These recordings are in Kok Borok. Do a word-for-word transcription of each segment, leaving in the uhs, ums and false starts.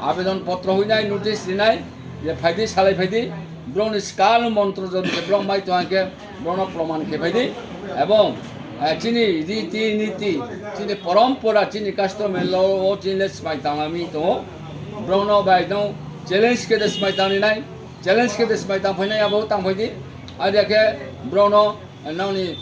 abedon potro huinai, notice rinai, je phaidi, salai phaidi, borokni skal montro jodi se borok mai tongkha khe, borokno proman khe phaidi, ebong, eh, chini riti niti, chini porompora, chini customary law o chini le smai tangmani tongo, borokno bai no challenge khe de smai tangni nai, challenge khe de smai tang phainai abo tang phaidi, adia khe borokno nangni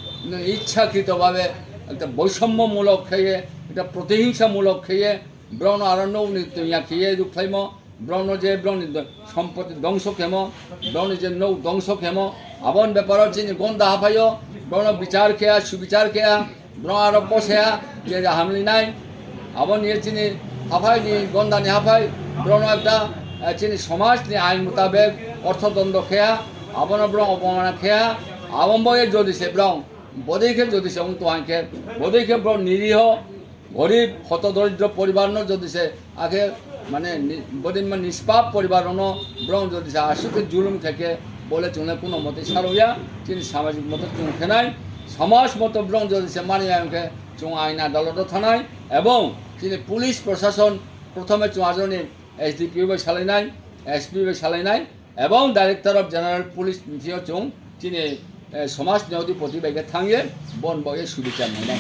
ichchakrito babe ekta boisommomulok kheye, ekta protihingsamulok kheye, borokno aro nokni twiya khiye rukhlaimo, borokno je borokni do-, sompoti dongso khemo, borokni je nok dongso khemo, aboni beparo chini gonda haphaio, borokno bichar kheya, subichar kheya, borok aro kosaya, je je hamlinai, aboni je chini haphaini, gondani haphai, borokno ekta, eh, chini somajni ain mutabek orthodondo kheya, abono borok opomana kheya, aboni bagwi jodi se borok, bodei khe jodi se wng tong khe, bodei khe borok niriho, gorib, hotodoridro poribarno jodi se akhe, mane, ni-, bodinma nispap poribarno borok jodi se aswk khe julum khe khe, bole chwngle kuno mote saroya, chini samajik mote chwng khenai, samaj mote borok jodi se mani ya khe chwng ain adaloto thanai, ebong chini police prosason prothome chwng ajoni S D P O bai salainai, S P bai salainai, ebong Director of General Police ni thio chwng chini, eh, somaj ni odhipoti bai khe thangye bon bo ye subichar nainai.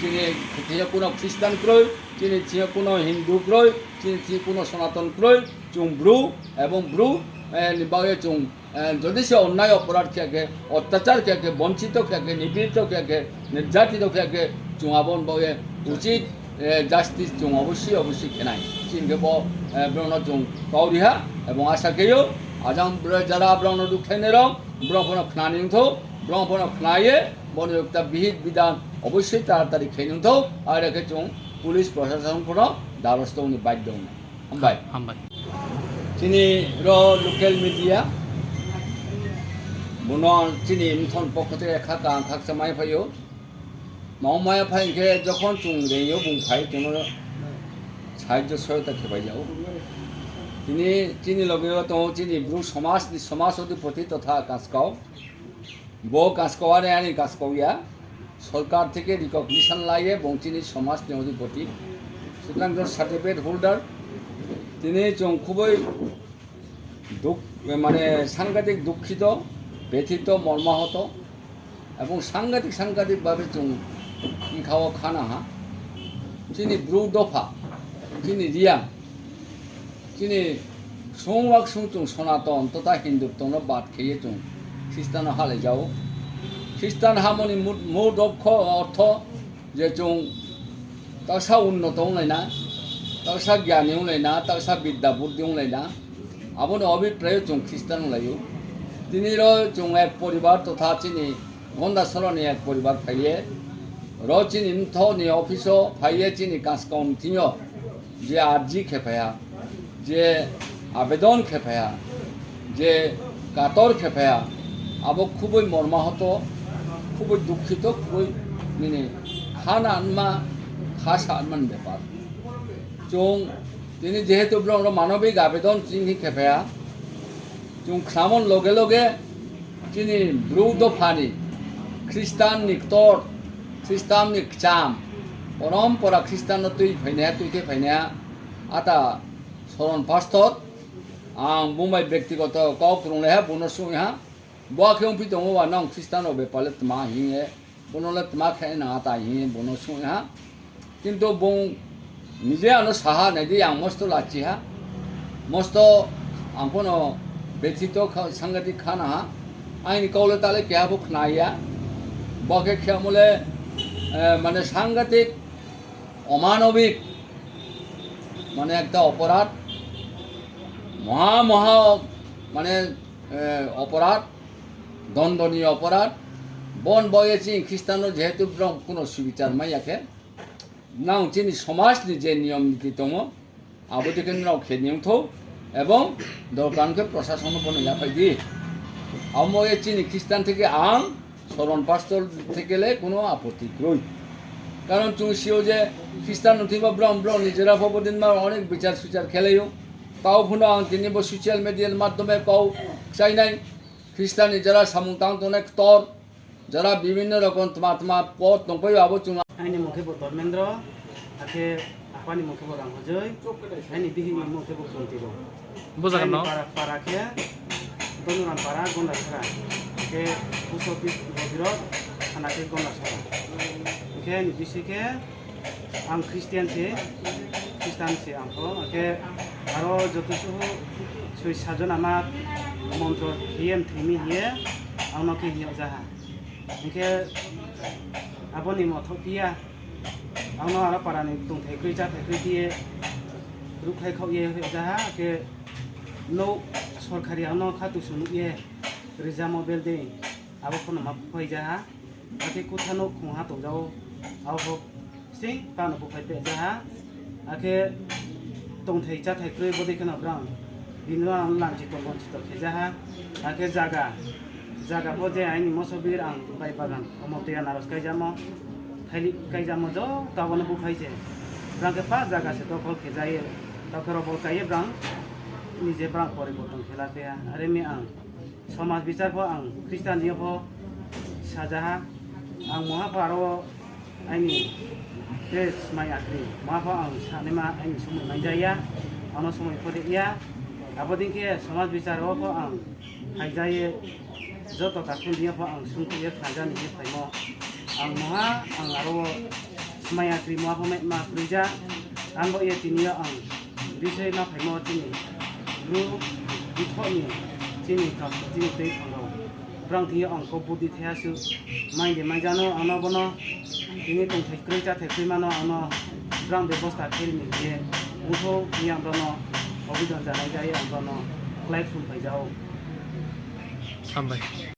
Chini thio kuno Christian kroi, chini thio kuno Hindu kroi, chini thio kuno Sonaton kroi, chwng Bru ebong Bru, eh, ni bagwi chwng, eh, jodi se onnai oporad khe khe, otyachar khe khe, bonchito khe khe, nipirito khe khe, nirjatito khe khe, chwng abon bo ye uchit eh, justice chwng obossi obossi khenai. Chini khe bo, eh, borokno chwng kauriha ebong asa kheyo, ajang bwrwi jara borokno dukhlainai rok, borok phano khnani wngtho, borok phano khnaye, boni ekta bihik bidan obossi taratari khaini wngtho, are khe chwng police prosason phano darosto wngni badhyo wngnai. Hambai. Hambai. Chini ro local media, bono chini mthon pokho theke kha kaham khaksa mai phaio. Mao maya phai hwnkhe jokhon chwng rengyo bung phai chwngno sahajyo soyota khebai jao. Tini chini loge o tongo chini Bru somaj ni somaj odhipoti totha Kaskau. Bo Kaskau ani ani Kaskau ya. Sorkar theke recognition laiye bung chini somaj ni odhipoti. Sutrang jor certificate holder. Tini chwng khubui duk-, mane sangadik dukhito, bethito, mormahoto, ebong sangadik sangadik babe chwng wngkha o khana ha. Chini Bru dopha, chini Riyang, chini songwak song chwng Sonaton totha Hindu tongno bad kheye chwng Christian o halai jao. Christian hamoni mut-, mode of kho-, ortho je chwng taksa unnoto wnglaina, taksa gyani wnglaina, taksa bidya buddhi wnglaina, aboni abhiprayo chwng Christian wnglaio. Tini ro chwng ek poribar totha chini Gonda Soroni ek poribar phaiye, ro chini mthoni office o phaiye chini Kaskau ni thing yo je arji khe phaiya, je abedon khe phaiya, je kator khe phaiya, abo khubui mormahoto, khubui dukhito, khubui nini khana anma, khasa anmani bepar. Chwng tini jehetu borok rok manobik abedon chini khe phaiya, chwng khnamon loge loge chini Bru dophani Christian ni ktor, Christian ni kcham, porompora Christian no twi phainaiha, twi khe phainaiha, ata Soron Pastor, ang bumbai bektigoto kok kwrwng laiha, bono sungha, bo khe wngpi tongo, wa nong Christian rok bepale tma hinge, bono le tma khe nang ata hinge, bono sungha. Kintu bung nije ano saha naidi, ang mosto lachiha, mosto ang pono bethito kha, sangadik khana ha, aini kaule tale keha bo khnaya, bo khe khe mole, eh, mane sangadik omanobik, mane ekta oporadh, moha moha, mane, eh, oporadh, dondoniyo oporadh. Bon boye chini Christian no jehetu borok kuno subichar maya khe, nang chini somaj ni je niyom niti tongo, abo dikhe norok khe niyong tho, ebong dorkar khe prosason no bono yaphai di. Amo ye chini Christian theke ang Soron Pastor thekele kuno apoti kwrwi. Karon chwng sio je Christian no thwiba brom brom ni jera pho bodin ma onek bichar suchar khelaio. Tao phuno ang tini bo social media ni madhyome kau chainai. Christian ni jera samung tang tongnai ktor, jera bibhinno rokom tma tma pod tongpaio abo chwng. Aini mung khe bo Dharmendra, akhe Apani mung khe bo Rang Hojoi, aini bihik ni mung khe bo Kunti bo. Bo jaga no? Aini para, para khe Donoram para Gondasara, khe post office Bogirok, thana khe Gondasara. Khe aini bisi khe ang Christian se, Christian se ang pho, khe aro joto suhu sui sajona ma montro thiyem thimi hiye ang no khe hiyo jaha. Hingkhe aboni mothok phiya, ang no aro para ni tongthai kwrwi chathai kwrwi phiye rukhlai khok ye jaha, khe no sorkari ang no kha tusung ye rijamo building abo phano ma phai jaha, akhe kutha no khungha tongjao abo. Sing tano buphai pehjaha, akhe tongthai chathai kwrwi bodei kheno brang bini no ang lanchito bonchito khejaha, akhe jaga, jaga pho je aini mosok bir ang bai bagan omo tei anaros kaijamo, thaili kaijamo joto abono buphai se, brang khe pa jaga se dokhol khejaye, dokhoro bol kaiye brang nije brang poriborton khela kheya, are mi ang somaj bichar pho ang Christian yo pho sajaha, ang moha pho aro aini tei smai atri, ma pho ang sanima aini somoi manjaya, ano somoi phodia. Abo din khe somaj bichar o pho ang phaijaye, joto takhum dia pho ang sungkhuye khnajani hinwi phaimo. Ang moha ang aro smai atri ma pho ma kwrwija, ang bo ye tini ang bisai ma phaimo chini bru bithoni chini kha chini tei thangro. Brang thwiyo ang kok budi thaya su, mai de mai jano ano bono, tini tongthai kwrwi chathai kwrwi mano ano brang bebosta khe rini khe, butho thwiyo ang bono obidan janai jai ang bono klai phul pai jao. Hambai.